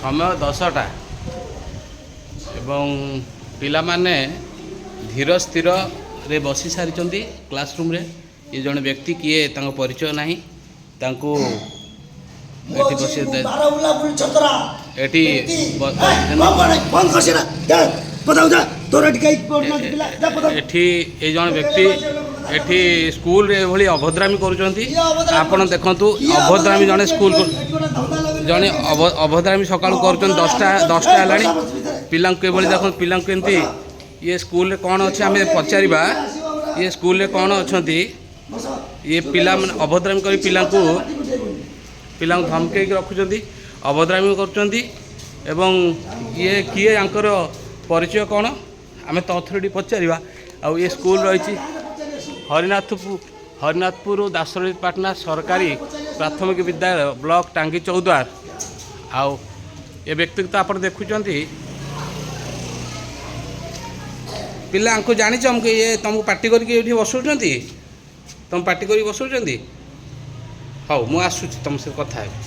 ସମୟ 10ଟା ଏବଂ ପିଲାମାନେ ଧୀର ସ୍ଥିରରେ ବସି ସାରିଛନ୍ତି କ୍ଲାସରୁମ୍ରେ। ଇଏ ଜଣେ ବ୍ୟକ୍ତି କିଏ, ତାଙ୍କ ପରିଚୟ ନାହିଁ। ତାଙ୍କୁ ଏଠି ବସି ଏଠି ଏଠି ଏଇ ଜଣେ ବ୍ୟକ୍ତି ଏଠି ସ୍କୁଲରେ ଏଭଳି ଅଭଦ୍ରାମି କରୁଛନ୍ତି। ଆପଣ ଦେଖନ୍ତୁ, ଅଭଦ୍ରାମି ଜଣେ ସ୍କୁଲ ଜଣେ ଅଭଦ୍ରାମି ସକାଳୁ କରୁଛନ୍ତି। 10ଟା ହେଲାଣି। ପିଲାଙ୍କୁ ଏଭଳି ଦେଖନ୍ତୁ, ପିଲାଙ୍କୁ ଏମିତି। ଇଏ ସ୍କୁଲରେ କ'ଣ ଅଛି, ଆମେ ପଚାରିବା। ଇଏ ସ୍କୁଲରେ କ'ଣ ଅଛନ୍ତି? ଇଏ ପିଲାମାନେ ଅଭଦ୍ରାମି କରି ପିଲାଙ୍କୁ ଧମକେଇକି ରଖୁଛନ୍ତି, ଅଭଦ୍ରାମି କରୁଛନ୍ତି। ଏବଂ ଇଏ କିଏ, ୟାଙ୍କର ପରିଚୟ କ'ଣ, ଆମେ ତ ଅଥରିଟି ପଚାରିବା। ଆଉ ଇଏ ସ୍କୁଲ ରହିଛି ହରିନାଥପୁର ଦାଶରଥୀପାଟଣା ସରକାରୀ ପ୍ରାଥମିକ ବିଦ୍ୟାଳୟ, ବ୍ଲକ ଟାଙ୍ଗି ଚୌଦ୍ୱାର। ଆଉ ଏ ବ୍ୟକ୍ତିକୁ ତ ଆପଣ ଦେଖୁଛନ୍ତି। ପିଲାଙ୍କୁ ଜାଣିଛ ଇଏ ତୁମକୁ ପାଟି କରିକି ଏଇଠି ବସଉଛନ୍ତି? ତୁମ ପାଟି କରିକି ବସଉଛନ୍ତି? ହଉ, ମୁଁ ଆସୁଛି, ତୁମ ସହିତ କଥା ହେବି।